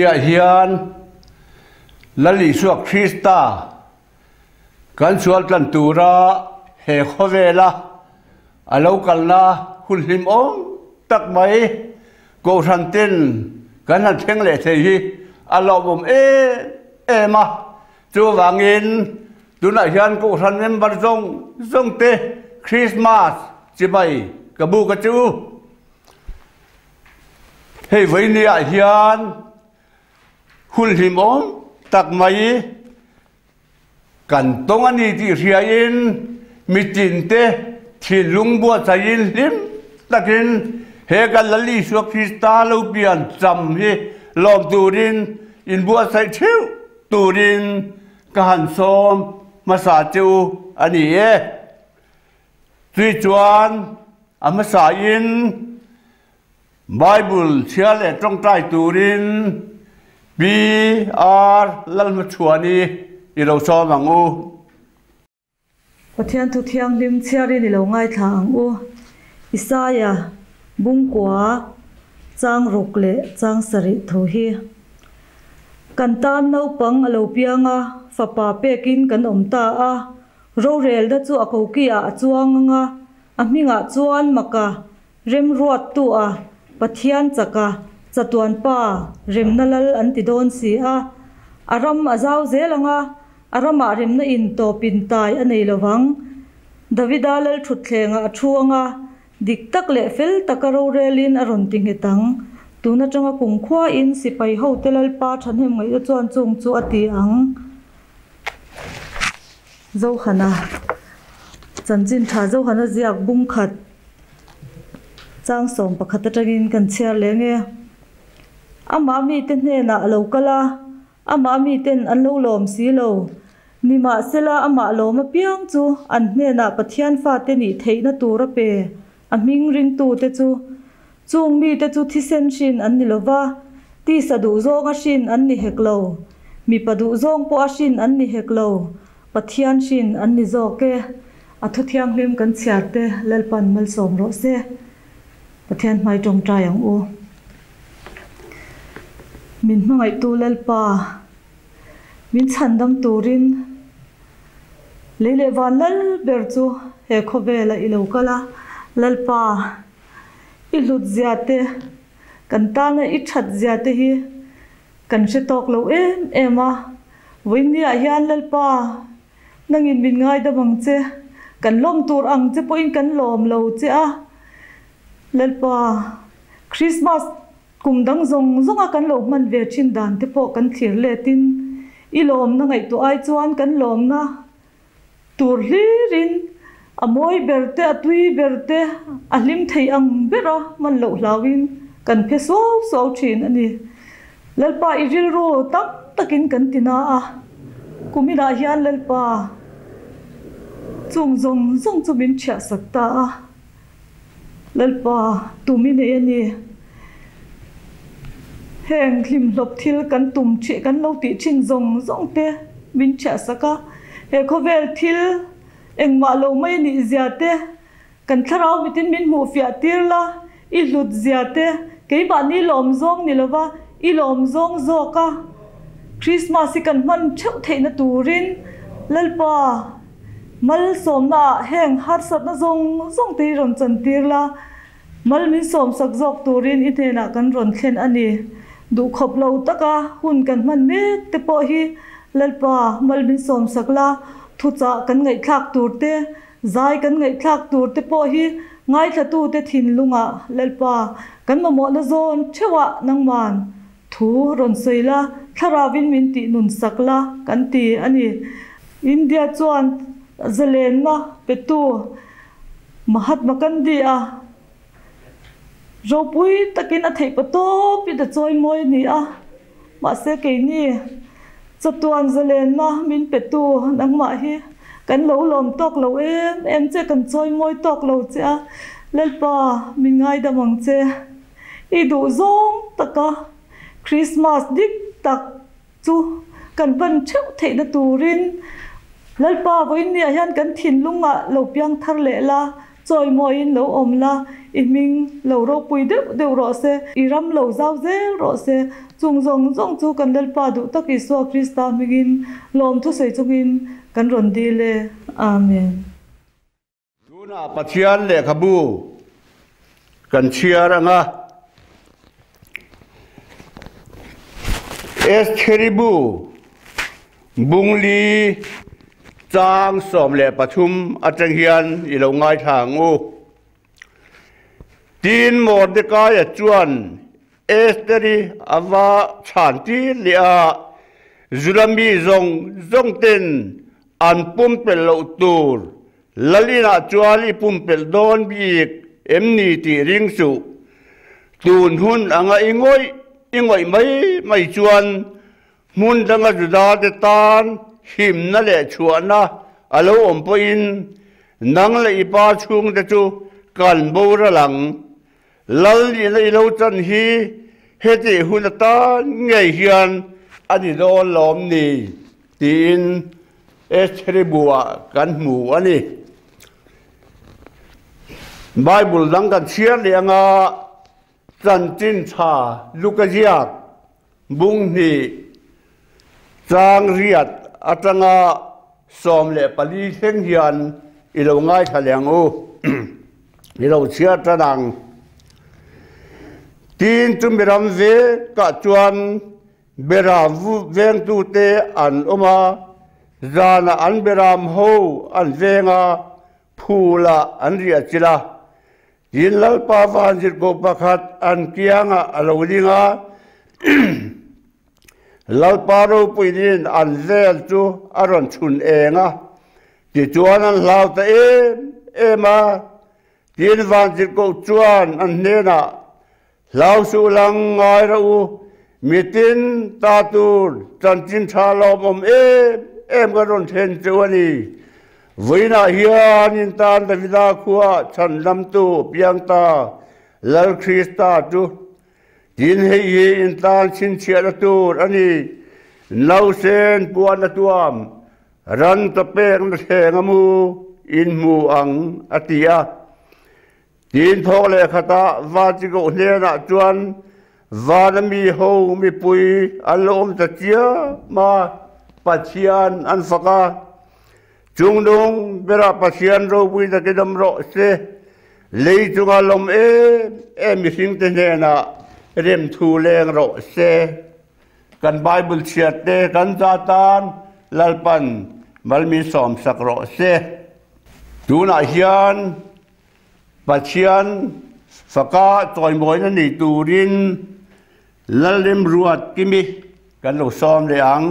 vawinia hian Lal Isua Krista kan sual tlan tura he khawvela a lo kalna hun hlimawm tak mai Kohhran ten kan han thleng leh thei hi a lawmawm em em a. Chuvangin tunah hian Kohhran member zawng zawng te Krismas chibai ka buk a chu. Hei vawinia hian hun hlimawm tak mai kan tawng a ni tih hriain mitinte thinlung buatsaihin hlim takin he kan Lal Isua Krista lo pian cham hi lawm turin inbuatsaih theuh turin ka han sawm hmasa che u a ni e. Tui chuan a hmasain Bible chhiar leh tawngtai turin Pi R Lalhmachhuani i lo sawm ang u. Pathian thu thianghlim chhiarin i lo ngaithla ang u. Isaia, Bungkua, Chang ruk leh Chang sarih thu hi. Kan tan naupang a lo piang a, fapa pekin kan awm ta a, rorelna chu a koki-ah a chuang ang a, a hmingah chuan maka Remruattu a, Pathian chaka, chatuan pa, remna lal an ti dawn si a. A ram a zau zel ang a, a ramah remna in tawp in tai a nei lo vang. Davida lal thutthlengah a thu ang a, dik tak leh fel taka rorelin a rawn ti nghet ang. Tun atanga kumkhuain sipai hote Lalpa thahnem ngaihna chuan chung chu a ti ang. Zohana, Chanchin tha Zohana ziak bung khat. Chang 11 atangin kan chhiar leh nge. Amah mite hnenah a lo kal a, amah miten an lo lawm si lo. Nimahsela amah lawm apiang chu an hnenah Pathian fate nih theihna tur a pe, a hming ringtute chu. Chung mite chu thisen hrin an ni lo va, tisa duhzawng a hrin an ni hek lo, mipa duhzawng pawh a hrin an ni hek lo, Pathian hrin an ni zawk e. A thu thianghlim kan chhiar te Lalpan malsawm rawh se. Pathian hmai tawngtai ang u. Min hmangaihtu Lalpa, min chhandam turin lei leh van lal ber chu he khawvelah i lo kal a. Lalpa, i hlut zia te, kan tana i that zia te hi kan hre tawk lo em em a. Vawinia hian Lalpa, Nangin min ngaidam ang che, kan lawm tur ang che pawhin kan lawm lo che a. Lalpa, Christmas kum dang zawng zawnga kan lo hman ve thin dan te pawh kan thlir letin i lawmna ngaihtuah ai chuan kan lawmna tur hlirin a mawi ber te, a tui ber te, a hlim thei ang bera hman loh hlauhin kan phe suau suau thin a ni. Lalpa i rilru tam takin kan ti na a, kuminah hian Lalpa chung zawng zawng chu min thiah sak ta a, Lalpa tum i nei a ni. Heng hlimhlawp thil kan tum thih kan lo tih thin zawng zawng te min thiah sak a, he khawvel thil engmah lo mai a nih zia te, Kan thlarau mitin min hmuh fiah tir la, i hlut zia te, keimahni lawm zawng ni lova i lawm zawng zawk a, Christmas hi kan hman theuh theihna turin Lalpa malsawmna ah heng harsatna zawng zawng te hi rawn chan tir la, mal min sawmsak zawk turin i hnenah kan rawn thlen a ni. Duhkhawp lo taka hun kan hman mek te pawh hi Lalpa mal min sawmsak la, thuchah kan ngaihthlak tur te, Zai kan ngaihthlak tur te pawh hi ngaithlatute thinlungah Lalpa kan mamawhna zawn theuhah nangman thu rawn sawi la, thlarauin min tih nun sak la kan ti a ni. India chuan zalenna petu Mahatma Gandhi a ropui takin a theih patawpin a chawimawi a ni a, mahse keini chatuan zalenna min petu nangmah hi kan lo lawm tawk lo em em che, kan chawimawi tawk lo che a, Lalpa min ngaidam ang che, i duh zawng taka Krismas dik tak chu kan van theuh theihna turin Lalpa vawiinniah hian kan thinlungah lo piang thar leh la. Chawimawiin lo awm la, i hming lo ropui deuh deuh rawh se, i ram lo zau zel rawh se. Chung zawng zawng chu kan Lalpa duh tak Isua Krista hmingin lawm thusawi chungin kan rawn dil e. Amen. Tunah Pathian lehkhabu kan chhiar ang a, Estheri bu Bungli chang 13 atang hian i lo ngaithla ang u. Tin, Mordekaia chuan Estheri a va chhan tir leh a, Juda mi zawng zawng ten an pumpelh loh tur Lalinah chuan i pumpelh dawn bik em ni tih ring suh. Tun hun anga i ngawih i ngawih mai mai chuan Hmun danga Judate tan himna leh chhuahna a lo awm pawhin nang leh i pa chhungte chu kan boral ang. Lal nihna i lo chan hi hetih hun atan ngei hian a ni dawn lawm ni tiin Estheri buah kan hmu a ni. Bible dang kan chhiar leh anga chanchin tha Luka ziak Bung hnih chang riat atanga 14 thleng hian i lo ngaithla leh ang u. I lo chhiar tan ang. Tin chumi ram vekah chuan beram vengtute an awm a, zanah an beram ho an veng a, phulah an riah chilh a. Tin, Lalpa van zirhkoh pakhat an kiangah a lo ding a, Lalpa ropuinin an vel chu a rawn chhun eng a, tichuan an hlau ta em em a. Tin, van zirhkoh chuan an hnenah, Hlau suh lang ngai rawh u, mitin ta tur chanchin tha lawmawm em em ka rawn thlen che u a ni. Vawiinah hian in tan Davida khua chhanlamtu piang ta Lal Krista chu tin hei hi in tan chhinchhiahna tur a ni, Nausen puan a tuam, ran ka pekna thleng a mu in hmu ang, a ti a. Tin thawk leh khatah Vatigoh hnenah chuan vana mi ho mipui an lo awm ta chiam a, Pathian an fak a. Chungnung berah Pathian ropui takin awm rawh se, lei chunga lawm em em mihringte hnenah remthu leng rawh se. Kan Bible chhiatte kan za tan Lalpan malmi sawmsak rawh se. Tunah hian Pathian faka chawimawina nei turin Lalremruat Kimi kan lo sawm leh ang.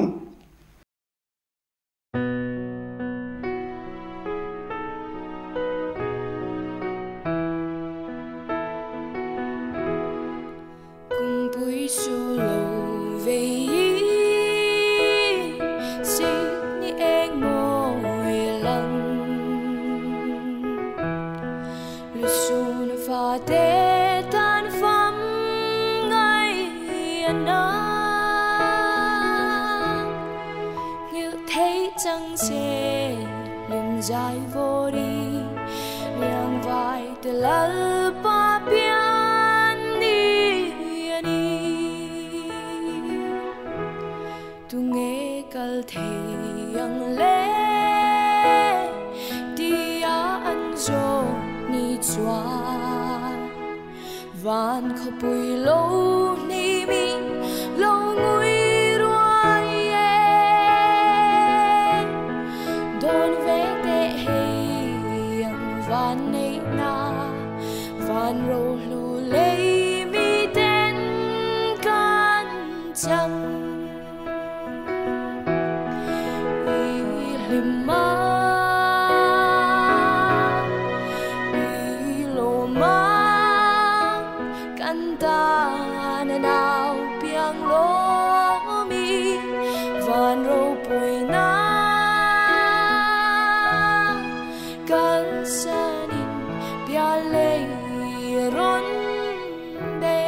Kumpui su lo vei Sydney eng mawi lang Lusun fate tan fam ngai ana Nghilh thei chang se lim zai vawri Riang vai te Lalpa pian ni a ni. Tunge kal thei ang le tia an zawh ni chuan Van khawpui lo hnim in lo ngui ruai e. Dawn ve teh hei ang van neih na van rohlu lei mi ten kan chang. I hlim a, i lawm a, kan tan a nau piang lawm i van ropui na kalsanin pialei rawn be.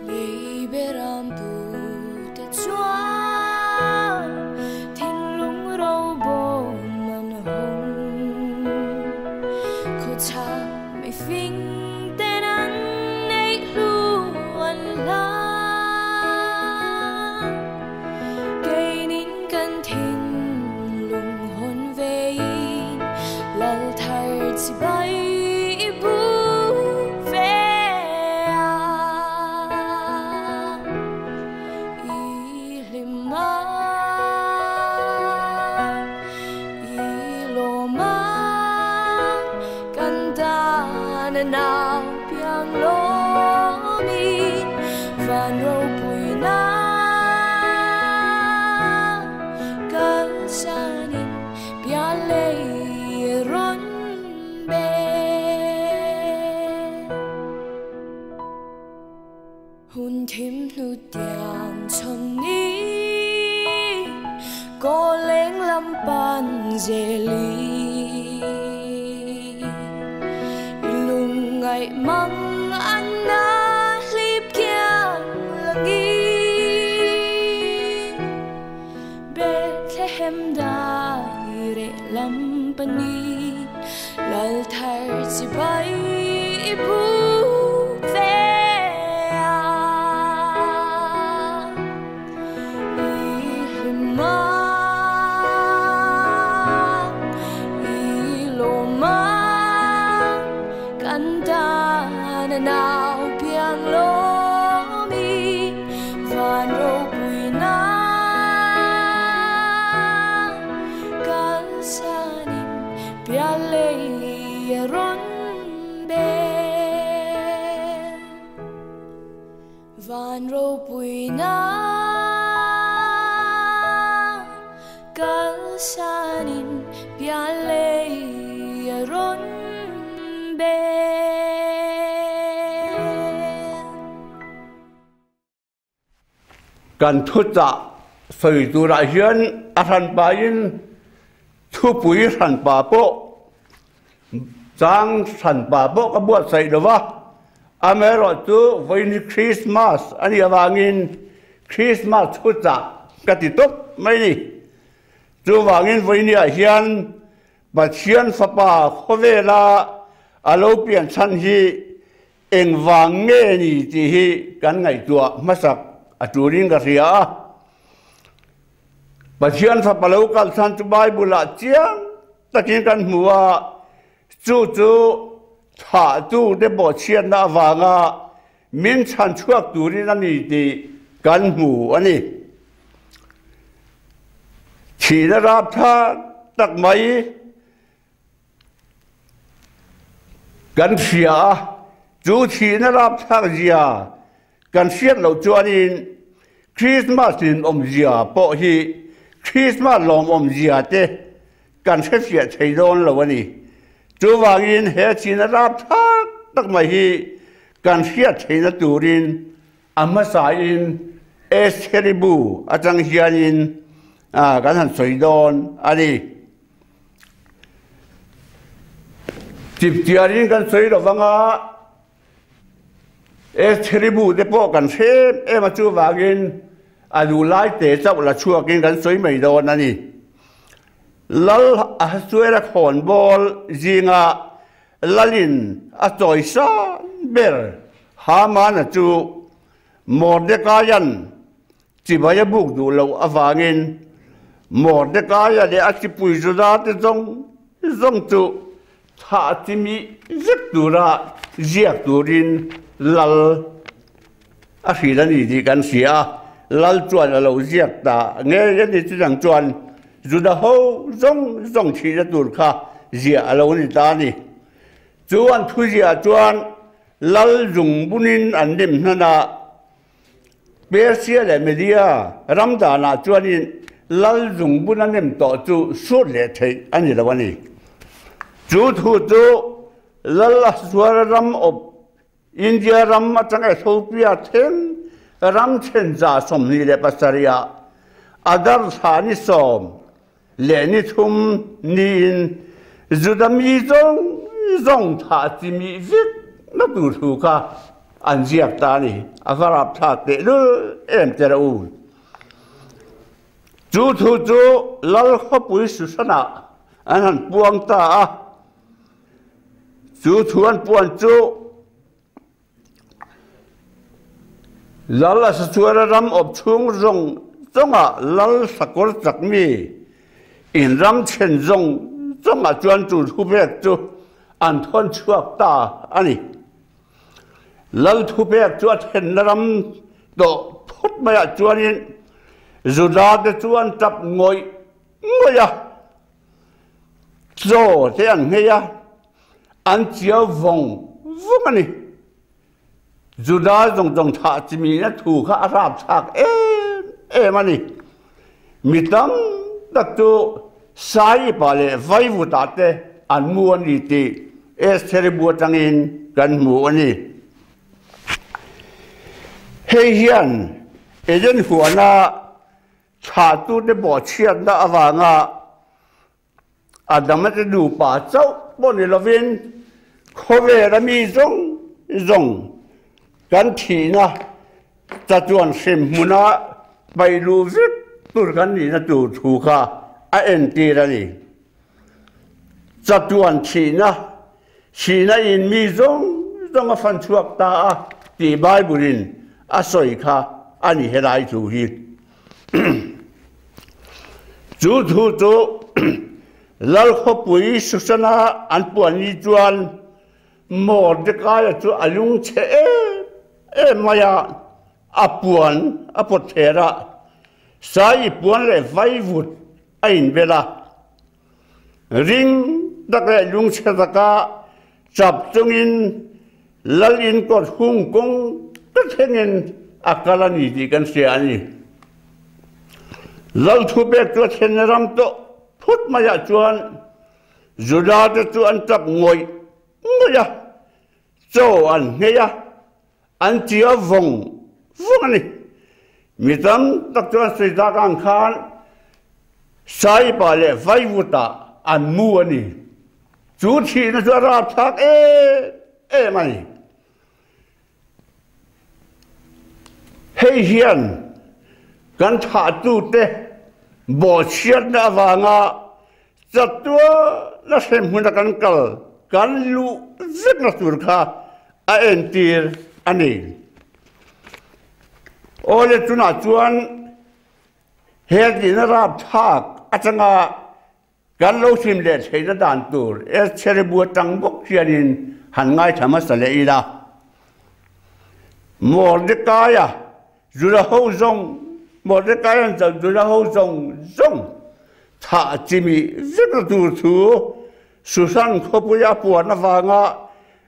Lei beram pute chuan. nau piang lawmin van ropuina kalsanin pialei rawn bel. Hun thim hnu tiang chhawn ni kaw leng lam pan zeli i lung ngaih mang an na hlip kiang langi Bethlehem dai reh lam panin Lal thar chibai i buk ve a. I hlim ang, i lawm ang, kan tan a nau piang lawmi van ropuina kalsanin pialei a rawn bel. Van ropuina kalsanin pialei a rawn bel. Kan thuchah sawi turah hian a hranpain thupui hranpa pawh chang hranpa pawh ka buatsaih lo va, amaherawhchu vawiin Krismas a nih avangin Krismas thuchah ka ti tawp mai a ni. Chuvangin vawiiniah hian Pathian Fapa khawvela a lo pian chhan hi Engvang nge ni tih hi kan ngaihtuah hmasak a turin ka hria a. Pathian fapa lo kalchhan chu Bible-ah chiang takin kan hmu a, chu chu thlahtute bawhchhiatna avanga min chhan chhuak turin a ni tih kan hmu a ni. Thihna rapthlak tak mai. Kan hria a, chu thihna rapthlak zia kan hriat loh chuanin Krismas hlimawmzia pawh hi Krismas lawmawmzia te kan hrefiah thei dawn lo a ni. Chuvangin he thihna rapthlak tak mai hi kan hriat theihna turin a hmasain Estheri bu atang hianin kan han sawi dawn a ni. Chipchiarin kan sawi lo vang a, Estheribu te pawh kan hre em em a, chuvangin a duh lai te chauh la chhuakin kan sawi mai dawn a ni. Lal Ahasuera khawnbawl zinga lalin a chawi san ber Hamana chu Mordekaia'n Chibai a buk duh loh avangin Mordekaia leh a chipui Juda te zawng zawng chu thah chimi zet tura ziak turin lal a hrilh a ni tih kan hria a, lal chuan a lo ziak ta ngei a ni. Chutiang chuan Juda ho zawng zawng thihna tur kha ziah a lo ni ta a ni. Chu an thuziah chuan lal zungbunin an dim hnan a, Persia leh Media ram danah chuanin lal zungbun a nem tawh chu sut leh theih a ni lo a ni. Chu thu chu lal Ahasuera ram awp India ram atang Ethiopia thleng ram thenza 27 ah Adar thla ni sawm leh ni thum niin Juda mi zawng zawng thah chimih vek na tur thu kha an ziak ta a ni. A va rapthlak tehlul em te reuh u. Chu thu chu Lal khawpui Susanah an han puang ta a. Chu thu an puan chu Lal a sachuara ram awp chhung zawng zawngah lal sakawr chakmi in ram then zawng zawngah chuan chu thupek chu an thawn chhuak ta a ni. Lal thupek chu a thenna ram tawh phawt maiah chuanin Juda te chu an tap ngawih ngawih a, chaw te an nghei a, an chiau vawng. vung a ni. Juda zawng zawng thah chimihna thu kha a rapthlak em em a ni. Mi tam tak chu Saipa leh Vaivutah te an mu a ni tih Estheri bu atangin kan hmu a ni. Hei hian Eden huana thlahtute bawhchhiatna avanga Adama te nupa chauh pawh ni lovin khawvela mi zawng zawng kan thihna chatuan hrim hmuna paih luh vek tur kan nihna tur thu kha a entir a ni. Chatuan thihna, thihna in mi zawng zawng a fan chhuak ta a tih Bible in a sawi kha a ni helai thu hi. Chu thu chu Lalkhawpui Susana an puan ni chuan Mordekaia chu a lungchhe em em mai a, a puan a pawt ther a, Sai puan leh vaivut a inbel a. Ring tak leh lungchhe taka chap chungin Lal inkawt hung kawng ka thlengin a kal a ni tih kan hria a ni. Lal thupek chu a thlen ram tawh phut maiah chuan Juda te chu an tap ngawih ngawih a, chaw an nghei a, an tia vawng vawng a ni. Mi tam tak chuan sawi tak ang khan Saipa leh Vaivutah an mu a ni. Chu thihna chu a rapthlak em em a ni. Hei hian kan thlahtute bawhchhiatna avanga chatuana hrem hmuna kan kal kan luh vekna tur kha a entir a ni. Awle tunah chuan he tihna rapthlak atanga Kan lo hrim leh theihna dan tur Estheri bu atang bawk hianin han ngaithla hmasa leh ila. Mordekaia Juda ho zawng Mordekaia'n Juda ho zawng zawng thah chimih vekna tur thu Susan khawpuia a puan avanga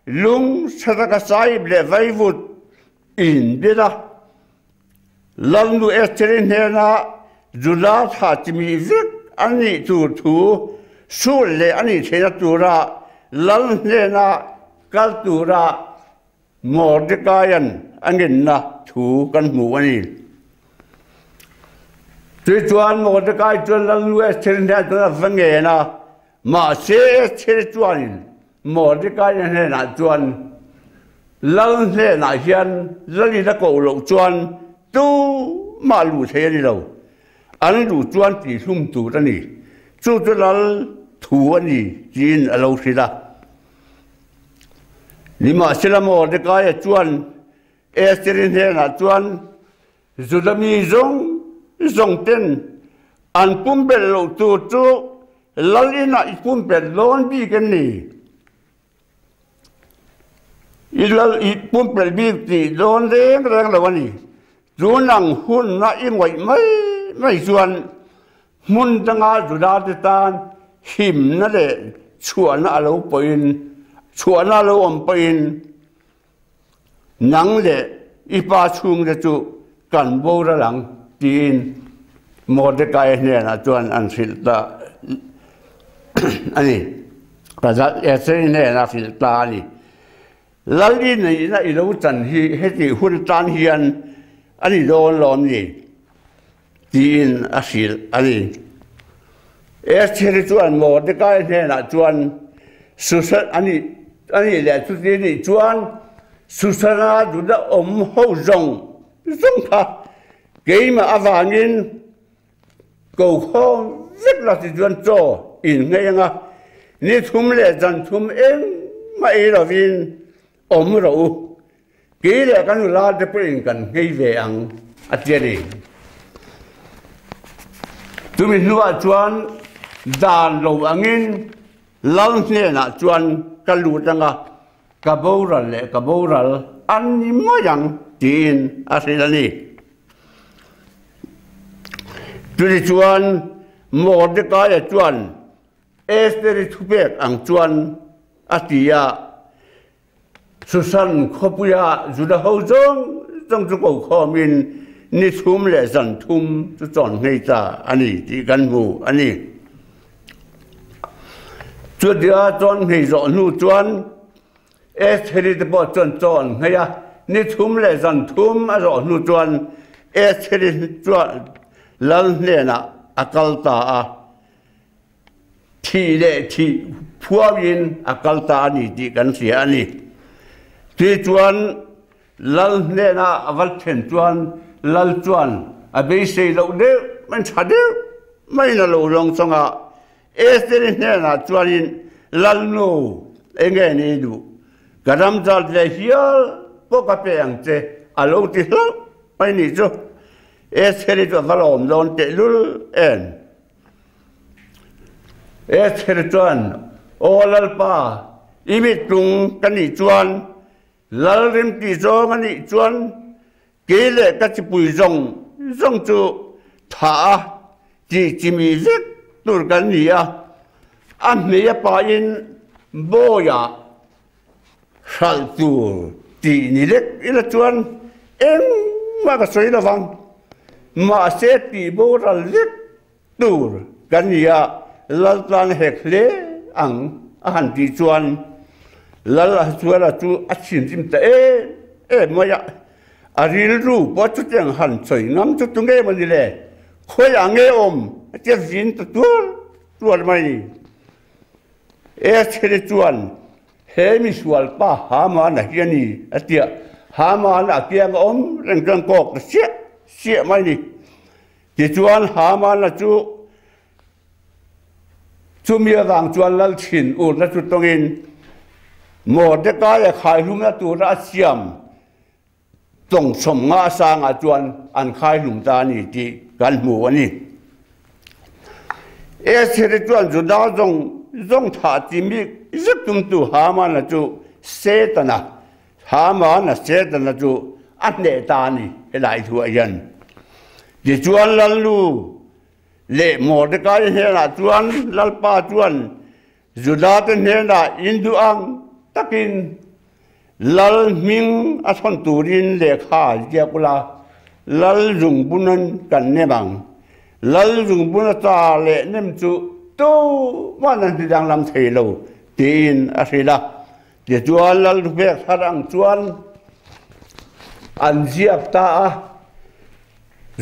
lung tha taka saip leh vaivut inbel a. Lalnu Estheri hnena Juda thla chimih vek a nih tur thu sul leh a nih theihna tura lal hnena kal tura Mordekaia'n a ngenna thu kan hmu a ni. Tichuan Mordekai chuan Lalnu Estheri hnenah chuan a va ngen a, mahse Estheri chuanin Mordekaia hnenah chuan, Lal hnenah hian Lalin a koh loh chuan tumah luh thei a ni lo. An luh chuan tihhlum tur a ni. Chu chu Lal thu a ni tiin a lo hrilh a. Nimahsela Mordekaia chuan Esteri hnenah chuan, Juda mi zawng zawng ten an pumpelh loh tur chu Lal inah i pumpelh dawn bik em ni? I lal i pumpelh bik tih dawn reng reng lo a ni. Tun ang hunna i ngawih mai mai chuan hmun danga Juda te tan himna leh chhuahna a lo pawhin chhuahna a lo awm pawhin Nang leh i pa chhungte chu kan boral ang, tiin Mordekaia hnenah chuan an hrilh ta a ni. Estheri hnenah a hrilh ta a ni. Lal i neihna i lo chan hi hetih hun atan hian a ni dawn lawm ni? Tiin a hrilh a ni. Estheri chuan Mordekai hnenah chuan, Susan a nih a nih leh chuti nih chuan Susana Juda awm ho zawng zawng kha keimah avangin ko khawm vek la ti chuan chaw in ngei anga ni thum leh zan thum engmah ei lovin awm rawh u. Kei leh kan nula te pawhin kan nghei ve ang a ti a ni. Chumi hnuah chuan dan lo angin lal hnenah chuan ka lut ang a, ka boral leh ka boral an ni mai ang tiin a hrilh a ni. Chutichuan Mordekaia chuan Estheri thupek ang chuan a ti a. Susan khawpuia Juda ho zawng zawng chu ko khawmin ni thum leh zan thum chu chawn ngei ta a ni tih kan hmu a ni. Chutia chawn ngei zawh hnu chuan Estheri te pawh chuan chawn ngei a, ni thum leh zan thum a zawh hnu chuan Estheri chuan lal hnenah a kal ta a. Thih leh thih phuauin a kal ta a ni tih kan hria a ni. Tichuan, Lal hnena a va thlen chuan Lal chuan a beisei loh deuh mai, tha deuh maiin a lo lawng chawng a. Estheri hnenah chuanin, Lalnu, enge ni duh? Ka ram zat leh hial pawh ka pe ang che, a lo ti hlauh mai nih chu. Estheri chu a va lawm dawn tehlul em? Esther chuan, Aw Lalpa, i mittlung ka nih chuan, Lal rimti zawng a nih chuan, kei leh ka chipui zawng zawng chu tha a tih chimi vek tur kan ni a, a hmei a pahin bawiah hralh tur tih ni lek ila chuan engmah ka sawi lovang. Mahse tih boral vek tur kan ni a, Laltlan hek hle ang a han tih chuan Lal Ahasuera chu a chhinchim ta em em mai a, a rilru pawh chutiang han sawi ngam chu tu nge maw ni le, khawiah nge awm a tia zin ta tuar tuar mai. Estheri chuan, He misual pa Haman-a hi a ni, a ti a. Haman-a a kiang a awm reng chuan kawk ta siah siah mai a ni. Tichuan Haman-a chu chumi avang chuan lal thin urna chu tawngin Mordecai-a khaihlumna tura a siam Tawngchawm nga sangah chuan an khai hlum ta a ni tih kan hmu a ni. Estheri chuan Juda zawng zawng thah ti mi zet tumtu Hamana chu Setana, Hamana Setana chu a hneh ta a ni helai thuah hian. Tichuan Lalnu leh Mordekai hnenah chuan Lalpa chuan Juda-te hnenah in duh ang takin Lal hming a thawn turin lehkha ziak ula, Lal zungbunan kan nem ang. Lal zungbuna cha leh nem chu tuman an ti danglam thei lo tiin a hrilh a. Tichuan Lal pek thar ang chuan an ziak ta a.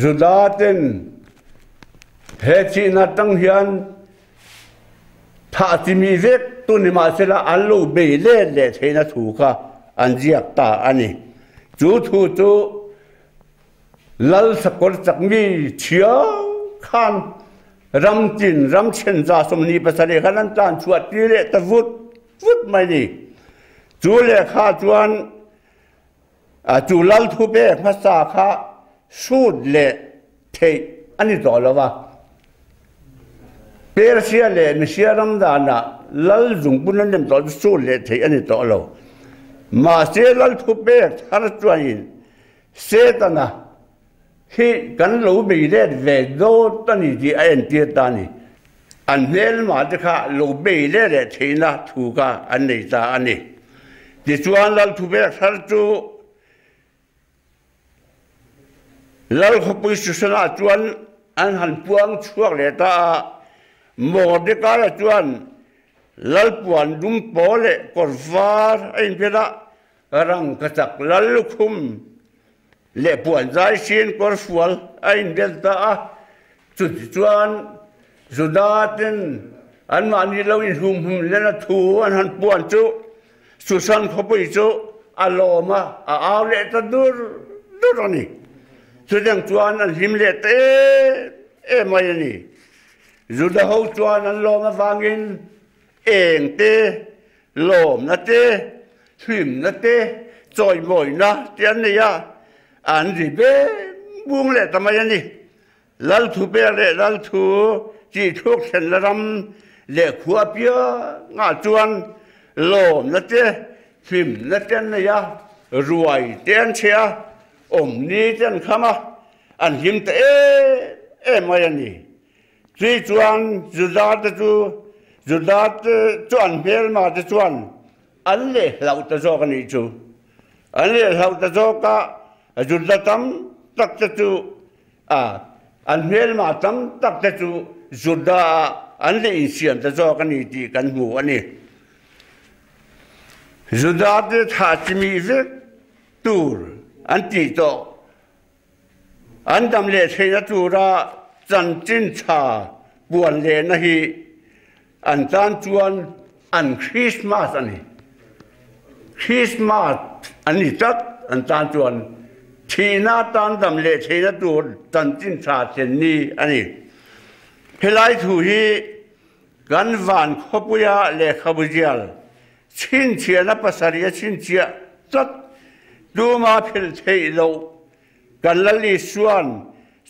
Juda-ten he thihna atang hian Thah chimi vek tu ni mahsela an lo bei let leh theihna thu kha an ziak ta a ni. Chu thu chu Lal Sakawr chakmi thiau khan ram tin ram thenza 27 khan an tlan chhuah tir leh ta vut vut mai ni. Chu lehkha chuan Chu lal thu pek hmasa kha sut leh theih a ni tawh lo va. Persia leh Mesia ram danah lal zungpun an nem tawh chu sut leh theih a ni tawh lo. Mahse lal thu pek thar chuanin Setana hi kan lo bei let ve dawt a ni tih a entir ta a ni. An hmelma te kha lo bei leh leh theihna thu kha an nei ta a ni. Tichuan lal thu pek thar chu Lal khawpui Susanah chuan an han puang chhuak leh ta a. Mordekaia chuan lal puan dum paw leh kawr var a inphelh a, rangkachak lal lukhum leh puan zai sin kawr fual a inbel ta a. Chutichuan Juda ten anmahni lo inhumhum lena thu an han puan chu Susan khawpui chu a lawm a, a au leh ta dur dur a ni. Chutiang chuan an hlim leh ta em em mai a ni. Juda ho chuan an lawm avangin eng te, lawmna te, hlimna te, chawimawina te an nei a, an ri beng bung leh ta mai a ni. Lal thu pek leh lal thu tih thluk thlenna ram leh khua apiangah chuan lawmna te, hlimna te an nei a, ruai te an chhe a, awmni te an kham a, an hlim ta em em mai a ni. Chui chuan Juda te chu Juda te chu an hmelma te chuan. an leh hlauh ta zawk a nih chu. An leh hlauh ta zawk a, Juda tam tak te chu a, an hmelma tam tak te chu Juda ah an leh insiam ta zawk a ni tih kan hmu a ni. Juda te thah chimih vek tur an tih tawh. An dam leh theihna tura chanchin tha puan lehna hi an tan chuan an Krismas a ni. Krismas an ni tlat an tan chuan thihna atan dam leh theihna tur chanchin tha thlen ni a ni. Helai thu hi kan van khawpuia lehkhabu zial Chhinchhiahna pasarih a chhinchhiah tlat. Tuma phel theih loh kan Lal Isua'n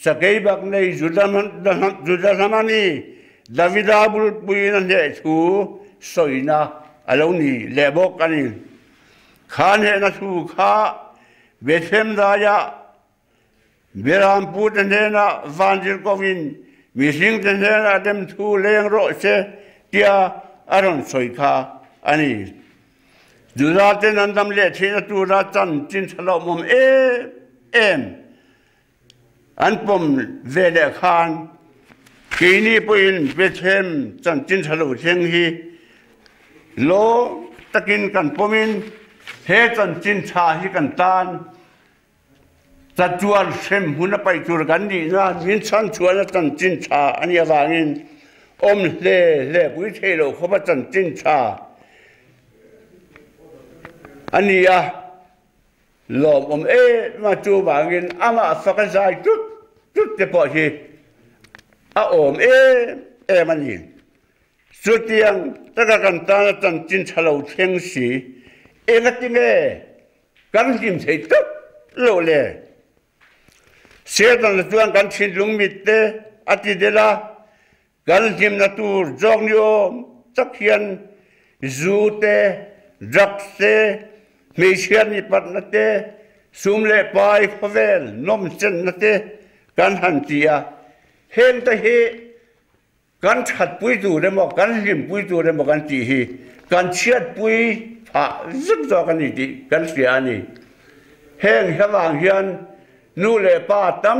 Sakeibak nei Juda hlama mi Davida bulpuiin a hneh thu sawina a lo ni leh bawk a ni. Kha hnehna thu kha Bethlehem daiah Berampute hnenah vanzirkovin mihringte hnenah remthu leng rawh se tia a rawn sawi kha a ni. Judaten an dam leh theihna tura chanchin tha hlauhawm em em an pawm ve leh khan keini pawhin Bethlehem chanchin tha lo thleng hi lawm takin kan pawmin he chanchin tha hi kan tan Chatuan hrem hmun a paih tur kan nihna min chhan chuan a chanchin tha a nih avangin awm hle hle pui theih loh khawp a chanchin tha a ni a, lawmawm em a chuvangin amah fak a zai tut tut te pawh hi a awm em em a ni. Chutiang taka kan tana chanchin tha lo thleng si engatinge Kan hlim thei tlat lo le. Setana chuan kan thinlung mit te a ti del a, kan hlimna tur zawk ni awm tak hian zu te, drugs te, hmeichhia nipatna te, sum leh pai khawvel nawmchenna te kan han ti a, heng te hi Kan thatpui tur emaw, kan hlimpui tur emaw kan tih hi kan chhiatpui phah zet zawk a ni tih kan hria a ni. Heng hlavang hian nu leh pa tam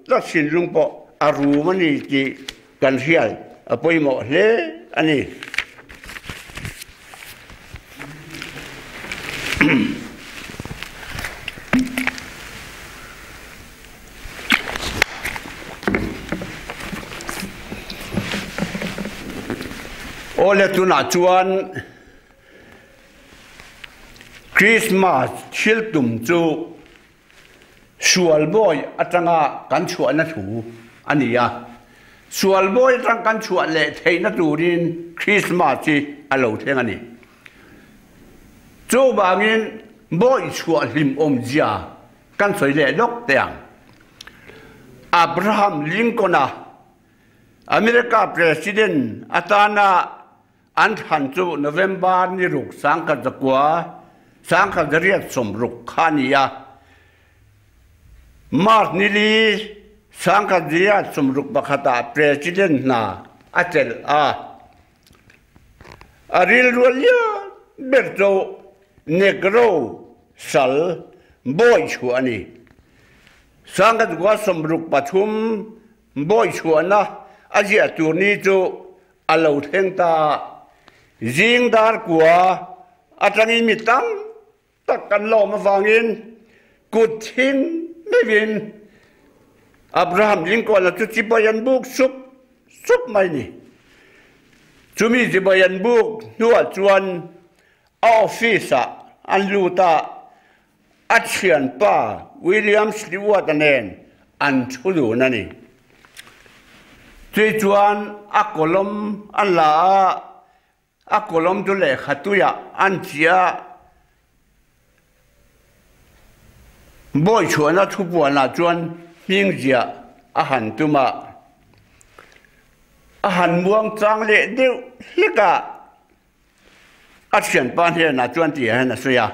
tak thinlung pawh a rum a ni tih kan hriat a pawimawh hle a ni. Awle tunah chuan Christmas thil tum chu sual bawi atanga kan chhuahna thu a ni a. Sual bawi atang kan chhuah leh theihna turin Christmas hi a lo thleng a ni. Chuvangin bawi chhuah hlim awmzia Kan sawi leh lawk teh ang. Abraham Lincoln-a America President atana an thlan chu November ni ruk 1900 1960 kha a ni a. March ni li 1961 ah President hna a chelh a. A rilru lian ber chu Negro sal bawi chhuah a ni. Sangkhat 63 bawi chhuahna a ziah tur ni chu a lo thleng ta. Zing dar kua atangin mi tam tak kan lawm avangin kut thin meuhin Abraham Lincoln-a chu chibai an buk sup sup mai ni. Chumi chibai an buk hnuah chuan a office-ah an lut a, a thianpa William Stewart-a nen an thu dun a ni. Chui chuan a kawlawm an la a, A kawlawm chu lehkha tuiah an chiah a, bawi chhuahna thupuanah chuan hming ziah a han tum a, a han muang chang leh deuh hlek a, a thianpa hnenah chuan tih hian a sawi a,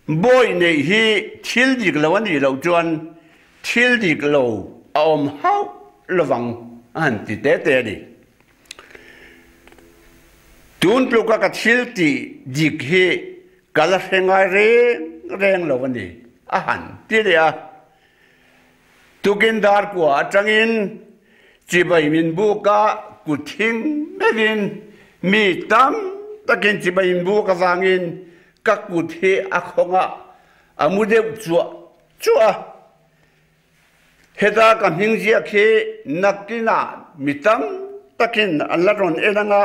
bawi neih hi thil dik lo a nih loh chuan thil dik lo a awm hauh lovang a han ti te te a ni. Tun tluka ka thil tih dik hi ka la hre ngai reng reng lo a ni, a han ti leh a. Tukin dar kua atangin chibai min buk a, kut thing meuhin mi tam takin chibai min buk avangin ka kut hi a khawng a, a mu deuh chuah chuah a. Heta ka hming ziak hi nakinah mi tam takin an la rawn en anga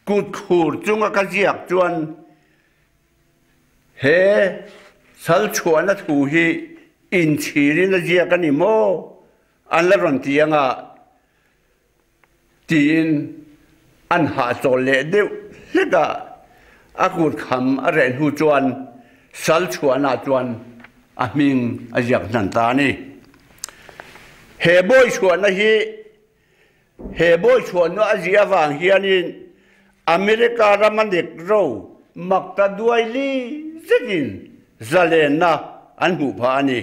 kut khur chunga ka ziak chuan He sal chhuahna thu hi inchhirin a ziak a ni maw? An la rawn ti anga tiin an hahchawl leh deuh hlek a, a kut kham a reh hnu chuan sal chhuahna chuan a hming a ziak hnan ta a ni. He bawi chhuahna hi He bawi chhuahna a ziah avang hianin America rama Negro makta duai li zetin zalenna an hmuh phah a ni.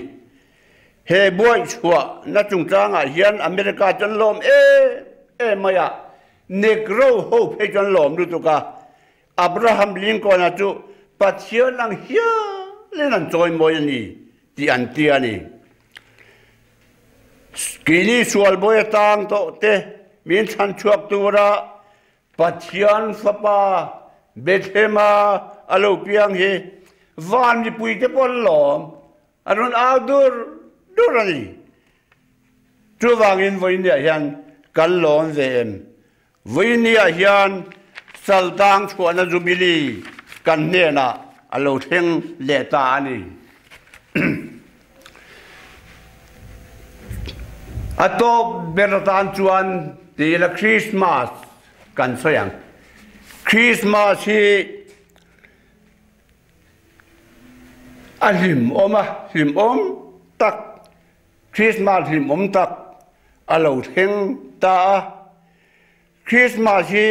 He bawi chhuahna chungchangah hian America chu an lawm em em mai a, Negro ho phei chu an lawm lutuk a, Abraham Lincoln-a chu Pathian ang hialin an chawimawi a ni tih an ti a ni. Keini sualbawi atang tawh te min chhan chhuak tura Pathian Fapa Bethlehem-a a lo piang hi van mipui te pawh an lawm, an rawn au dur dur a ni. Chuvangin vawinia hian kan lawm ve em? Vawinia hian Saltang chhuahna Jubilee kan hnenah a lo thleng leh ta a ni. A tawp ber atan chuan ti ila Krismas kan sawi ang. Krismas hi a hlimawm a, hlimawm tak Krismas hlimawm tak a lo thleng ta a. Krismas hi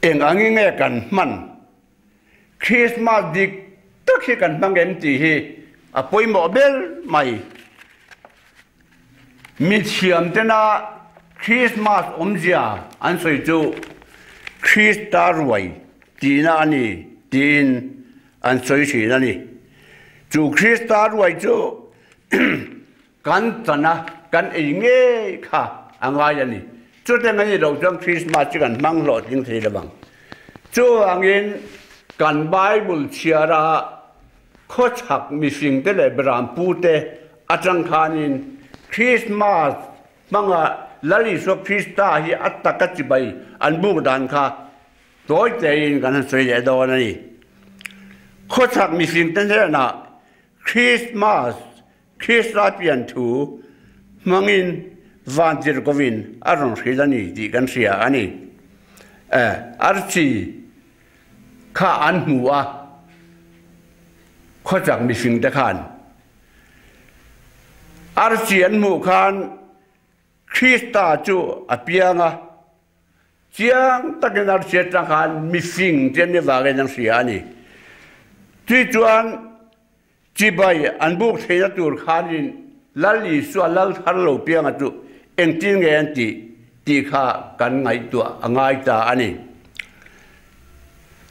eng angin nge kan hman? Krismas dik tak hi kan hmang em tih hi a pawimawh ber mai. Mithiam tena Krismas awmzia an sawi chu Krista ruai tihna a ni tiin an sawi thin a ni. Chu Krista ruai chu kan chan a, kan ei ngei kha a ngai a ni. Chuteng a ni lo chuan Krismas chu kan hmang hlawhtling thei lo vang. Chuvangin kan Bible chhiara khawchhak mihringte leh Berampute atang khanin Krismas hmanga Lal Isua Krista hi a taka chibai an buk dan kha Tawi tein kan han sawi leh dawn a ni. Khawchhak mihringte hnenah Christmas, Krista pian thu hmangin vantirhkovin a rawn hrilh a ni tih kan hria a ni. Archi kha an hmu a, khawchhak mihringte khan archi an hmuh khan Krista chu a piang a, Chiang takin a hriat tang khan mifing te an ni vangin an hria a ni. Tui chuan chibai an buk theihna tur khanin Lal Isua lal thar lo pianga chu engtin nge an tih tih kha kan ngaihtuah a ngai ta a ni.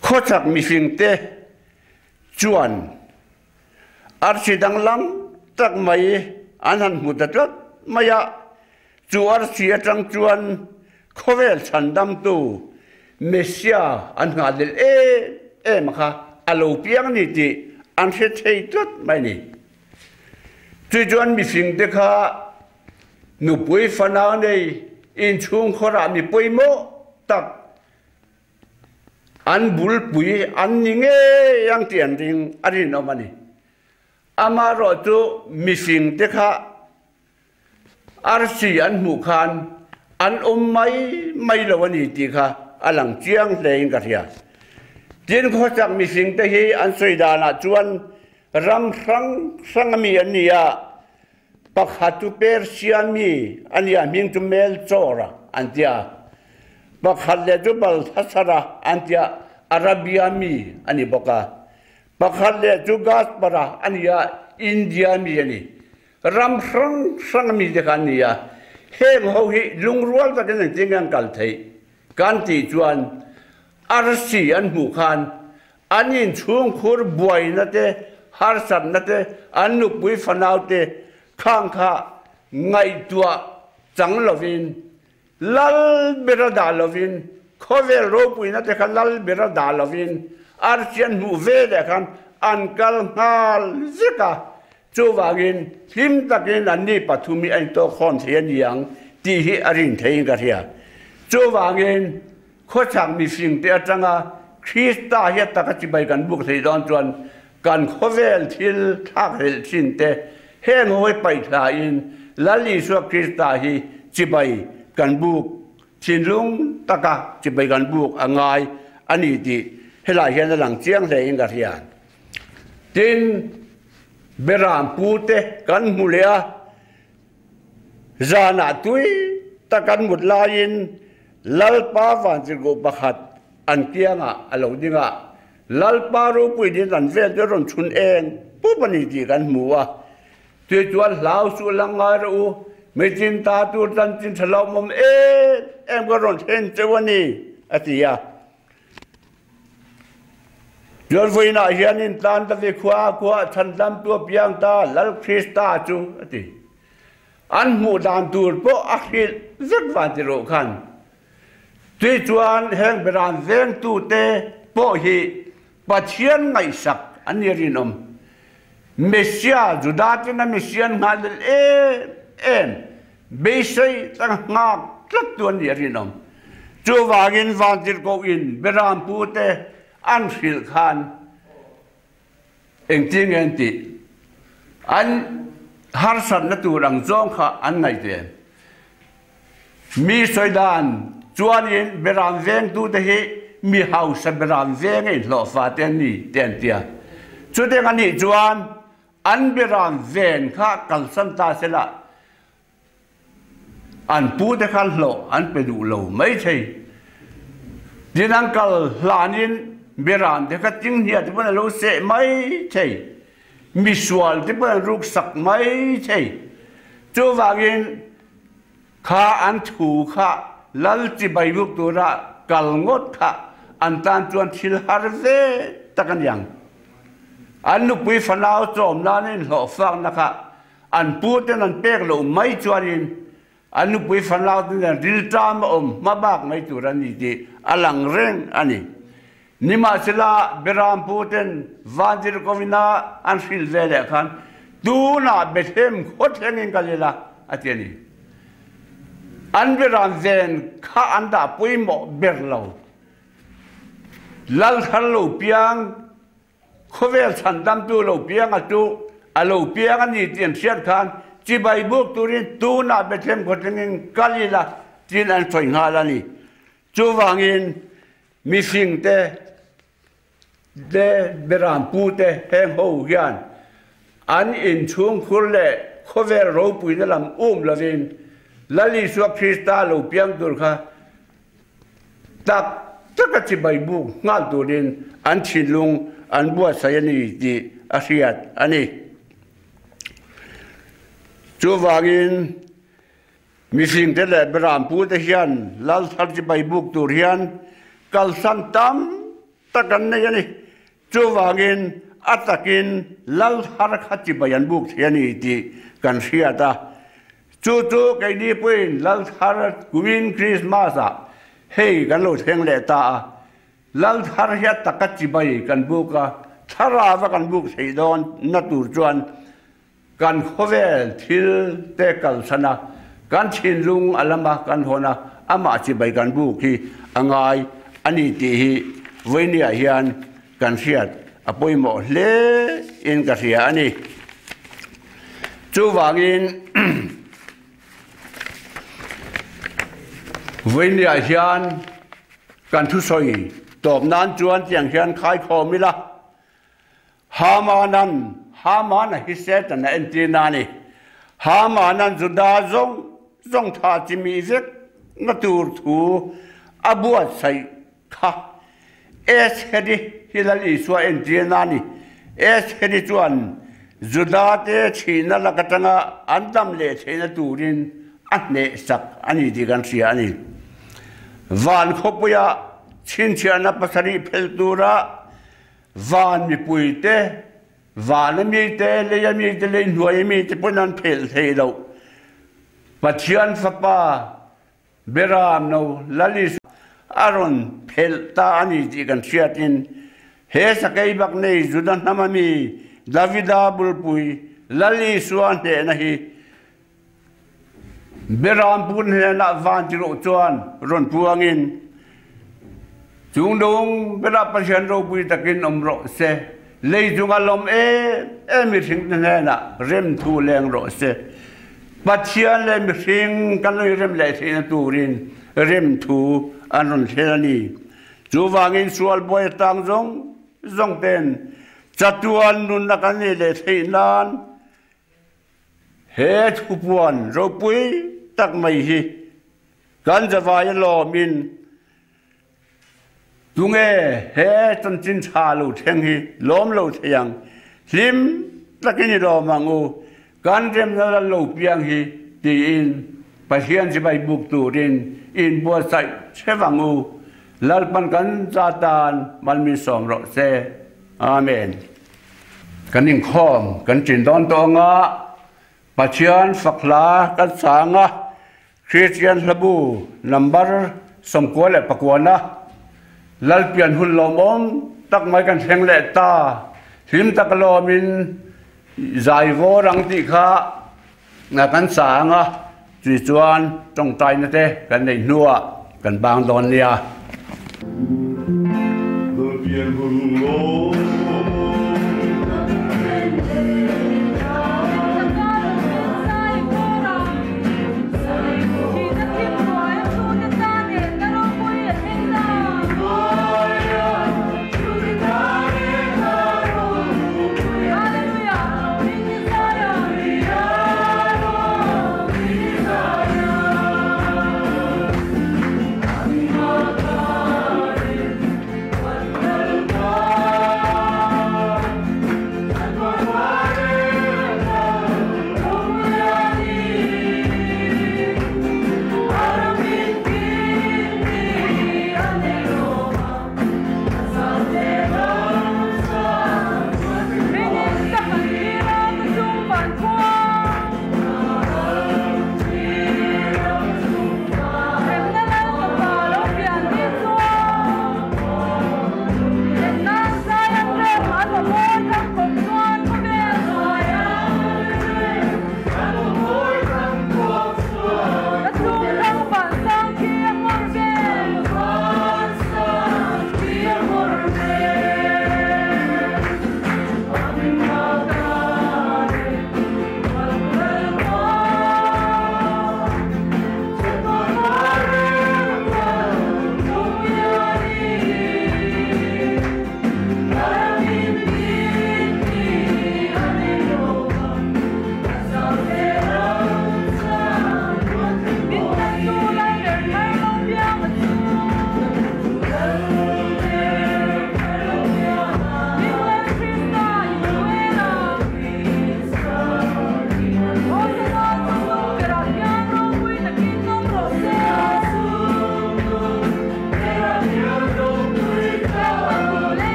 Khawchhak mifing te chuan arsi danglam tak mai an han hmu ta tlat mai a, Chu arsi atang chuan khawvel chhandamtu Messia an nghahhlelh em em a kha a lo piang a ni tih an hre thei tlat mai a ni. Chu chuan mihringte kha nupui fanau nei inchhungkhawrah mi pawimawh tak an bulpui an ni ngei ang tih an ring a rinawm a ni. Amaherawhchu mihringte kha Arsi an hmuh khan an awm mai mai lo a ni tih kha a lang chiang hlein ka hria. Tin, khawchak mihringte hi an sawi danah chuan ram hrang hrang a mi an ni a, pakhat chu Persia mi a ni a, hming chu Melchor-a an ti a, pakhat leh chu Balthasar-a an ti a, Arabia mi a ni bawk a, pakhat leh chu Gaspar-a a ni a, India mi a ni. Ram hrang hrang a mite kha an ni a. Heng ho hi lungrual takin engtin nge an kal theih kan tih chuan arsi an hmuh khan an inchhungkhur buaina te, harsatna te, an nupui fanau te khang kha ngaihtuah chang lovin Lal bera dah lovin, khawvel ropuina te kha lal bera dah lovin arsi an hmuh ve leh khan an kal nghal vek a, chuvangin hlim takin anni pathum hi a intawkkhawm thei a ni ang tih hi a rin theiin ka hria. Chuvangin khawchhak mihringte atanga Krista hi a taka chibai kan buk theih dawn chuan kan khawvel thil thlakhlelh thin te Heng hawi paih thlain Lal Isua Krista hi chibai kan buk thinlung taka chibai kan buk a ngai a ni tih helai hian a lang chiang hlein ka hria. Tin, Beram pute kan hmu leh a, zanah tui tak an mut laiin Lalpa vantirhkoh pakhat an kiangah a lo ding a, Lalpa ropui din an vel te rawn chhun eng pup a ni tih kan hmu a, tui chuan hlau suh lang ngai rawh u, michin ta tur chanchin tha lo awm em em ka rawn thlen cheu a ni, a ti a. Chuan vawiinah hianin tlan ta ve khua khua chhandamtu a piang ta Lal Krista chu, a ti. An hmuh dan tur pawh a hrilh vek van ti rawh khan. Tui chuan heng beran vengtute pawh hi Pathian ngaihsak an ni rinawm. Messia, Juda tena Messia an nghah lel em em, beisei tanga nghak tlattu an ni rinawm. Chuvangin vantirhkohin berampute an hrilh khan Engtin nge an tih? An harsatna tur ang zawng kha an ngaihtuah em? Mi sawi dan chuanin beram vengtute hi mi hausa beram venga inhlawhfa te an ni te an ti a. Chutiang a nih chuan an beram ven kha kalsan ta sela An pute khan hlawh an pe duh lo mai thei. Tin an kal hlanin beran te kha tinghnia te pawn a lo seh mai thei. Misual te pawn an ruk sak mai thei. Chuvangin kha an thu kha lal chibai ruk tura kal ngawt kha an tan chuan thil har ve tak a niang. An nupui fanau chawm nan a inhlawh fakna kha An puten an pek loh mai chuanin an nupui fanau te nen rilṭam a awm hma bak mai tur a ni tih a lang reng a ni. Nimahsela, Beram puten Vantirhkovina an hrilh ve leh khan tunah Bethlehem khaw thlengin kal ila a ti a ni. An Beram ven kha an dah pawimawh ber lo. Lal thar lo piang Khawvel chhandamtu lo piang a chu a lo piang a ni tih an hriat khan chibai buk turin tunah Bethlehem khawtlingin kal ila tiin an sawi nghal a ni. Chuvangin mihringte te berampu te heng ho hian an inchhungkhur leh khawvel ropuina lam um lovin Lal Isua Krista lo piang tur kha Tak taka chibai buk nghal turin an thinlung an buatsaih a ni tih a hriat a ni. Chuvangin mihringte leh berampute hian lal thar chibai buk tur hian kalsan tam tak an nei a ni. Chuvangin a takin lal thar kha chibai an buk thei a ni tih kan hriat a. Chu chu keini pawhin lal thar kumin Krismas ah hei kan lo thleng leh ta a. Lal thar hi a taka chibai kan buk a, thlarava kan buk theih dawn na tur chuan Kan khawvel thil te kalsan a, kan thinlung a lama kan hawn a, amah chibai kan buk hi a ngai a ni tih hi vawinia hian kan hriat a pawimawh hle in ka hria a ni. Chuvangin vawinia hian kan thusawi tawp nan chuan tiang hian khaikhawm ila. Hamanan, Haman a hi Satan a entir na a ni. Hamanan Juda zawng zawng tha chimi vek na tur thu a buatsaih kha Esheri hi Lal Isua entir na a ni. Esheri chuan Juda te thihna lak atanga an dam leh theihna turin a hnehsak a ni tih kan hria a ni. Van khawpuia chhinchhiahna pasarih phelh tura van mipuite, vana mite, leia mite, lei hnuaia mite pawn an phelh thei loh. Pathian Fapa Beram no Lal Isua a rawn phelh ta a ni tih kan hriatin he sakei bak nei Juda hnam a mi Davida bulpui Lal Isua hnehna hi Beram pun hnenah van tirawh chuan rawn puangin Chungdung berah Pathian ropui takin awm rawh se, lei chunga lawm em em mihringte hnenah rem thu leng rawh se. Pathian leh mihring kan lo inrem leh theihna turin rem thu an rawn thlen a ni. Chuvangin sual buai atang zawng zawng ten chatuan nunna kan nei leh theih nan he thupuan ropui tak mai hi kan zavai alawmin Tunge he chanchin tha lo thleng hi lawm lo thei ang? Hlim takin i lawm ang u, kan remna lal lo piang hi tiin Pathian chibai buk turin i inbuatsaih theuh ang u. Lalpan kan za tan mal min sawm rawh se. Amen. Kan inkhawm kan chin dawn tawh anga Pathian fak hla kan sang a, Kristian hlabu number 99-a Lalpian hun lawmawm tak mai kan thleng leh ta. Hlim tak alawmin zai vawr ang tih kha kan sa ang a, chui chuan tawngtaina te kan neih hnuah kan bang dawn nia. Lalpian hun lawmawm.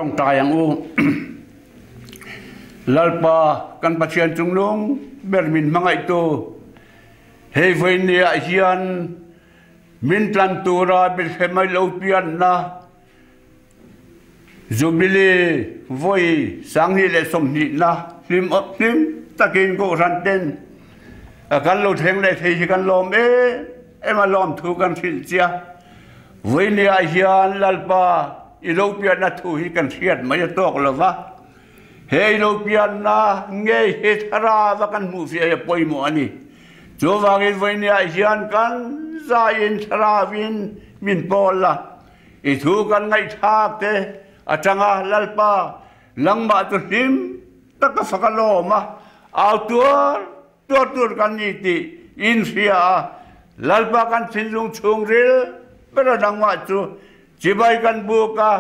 tawngtai ang u. Lalpa kan Pathian chunglung ber min hmangaihtu hei vawinia hian min tlan tura Bethlehem a lo pianna Jubilee vawi 2020na hlim hlim takin Kohhran ten kan lo thleng leh thei hi kan lawm em em a, lawmthu kan hrilh chia. Vawinia hian Lalpa i lo pianna thu hi kan hriat mai a tawk lo va, he i lo pianna ngei hi thlarava kan hmuh fiah hi a pawimawh a ni. Chuvangin vawinia hian kan zaiin thlaravin min pawl a, I thu kan ngaihthlak te atanga Lalpa langmah chu hlim taka fak a lawm a, au tuar tuar tur kan ni tih in hria a, Lalpa kan thinlung chhungril ber a nangmah chu chibai kan buk a,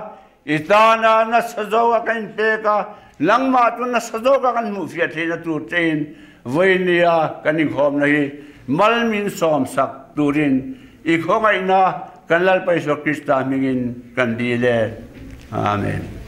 i tana nasa zawka kan inpek a, nangmah chu nasa zawka kan hmuhfiah theihna tur chein vawinia kan inkhawmna hi mal min sawmsak turin I khawngaihna kan Lalpa Isua Krista hmingin kan dil e. Amen.